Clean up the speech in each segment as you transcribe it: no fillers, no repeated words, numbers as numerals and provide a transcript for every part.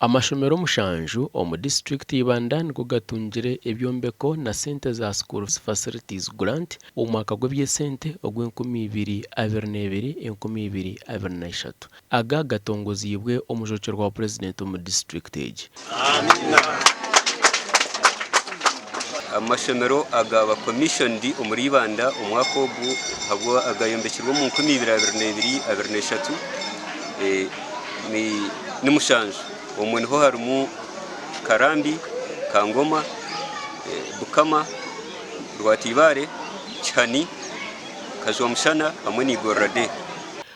Amashomero mushanju omu disiturikiti Ibanda nigo gatungire ebyombeko na sente za School Facilities Grant omu mwaka gw'eby'esente ogw'enkumiibiri abiri n'ebiri 2023. Aga gatongoziibwe omujwekyerwa wa Purezidenti omu disiturikiti egi. Amashomero agaaba commissioned omuri Ibanda omwaka ogu agayombekirwe omu 2022, 23 ni mushanju. Omwe niho harimu Karambi, Kangoma, Bukama, Rwateibaare, Kihani, Kajwamushana hamwe na Igorora Day.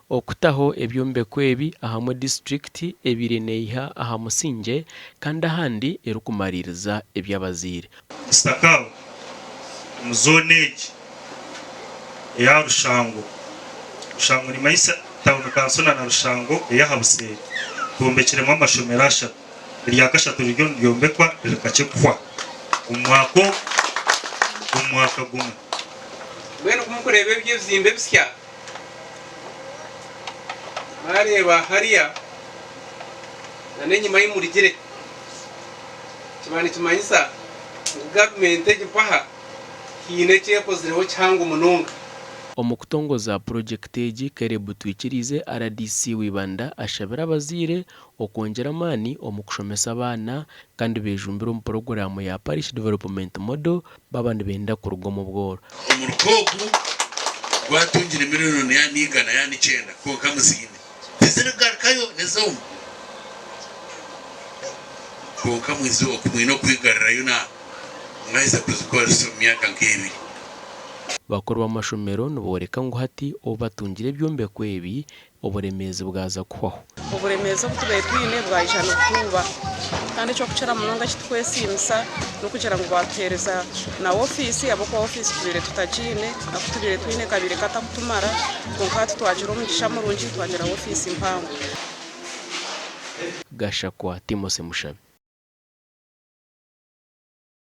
Okutaho ebyombeko ebi ahamwe disiturikiti ebaire neiha aha musingye kandi ahandi erikumariiriza eby'abazaire. Mister Kawa, omu zooni egi eya Rushango, Rushango nimanyisa tawuni kanso na Rushango ey'aha buseeri, twombekiremu amashomero ashatu. Erya kashatu riryo niryombekwa riri kakye kuhwa omu mwaka ogu omu mwaka gumwe. Mbwenu ku murikureeba ebi ebizimbe ebisya, mwareeba hariya n'enyima ahi murugire, kiba nikimanyisa ngu gavumenti egi mpaha haine eki ekozireho kihango munonga. Omu kutongoza purogyekiti egi, Caleb Twikiriize, rdc w'Ibanda ashabire abazaire okwongyera amaani omu kushomesa abaana kandi bejumbire omu puroguraamu ya Parish Development Model baaba nibenda kuruga omu bworo. Omuruka ogu gwatungire miriyoni ya n'igana ya n'ikyenda kwonka muziine tizirigarukayo n'ez'omu kwonka mwize oku mwine okwigarirayo na mwaheza kuzikozesa omu myaka nk'ebiri. Bakuru b'amashomero nibooreka ngu hati obu batungire ebyombeko ebi, oburemeezi bwaza kuhwaho. Oburemeezi obu tubaire twine bwaija nibutuuba kandi eky'okukira munonga eki turikwesiimisa n'okugira ngu baatuheereza na ofiisi ahabw'okuba ofiisi tubaire tutagiine, aku tubaire twine kabaire katakutumara kwonka hati twagira omugisha murungi twagira ofiisi mpango. Gashakwa Timothy Mushabe.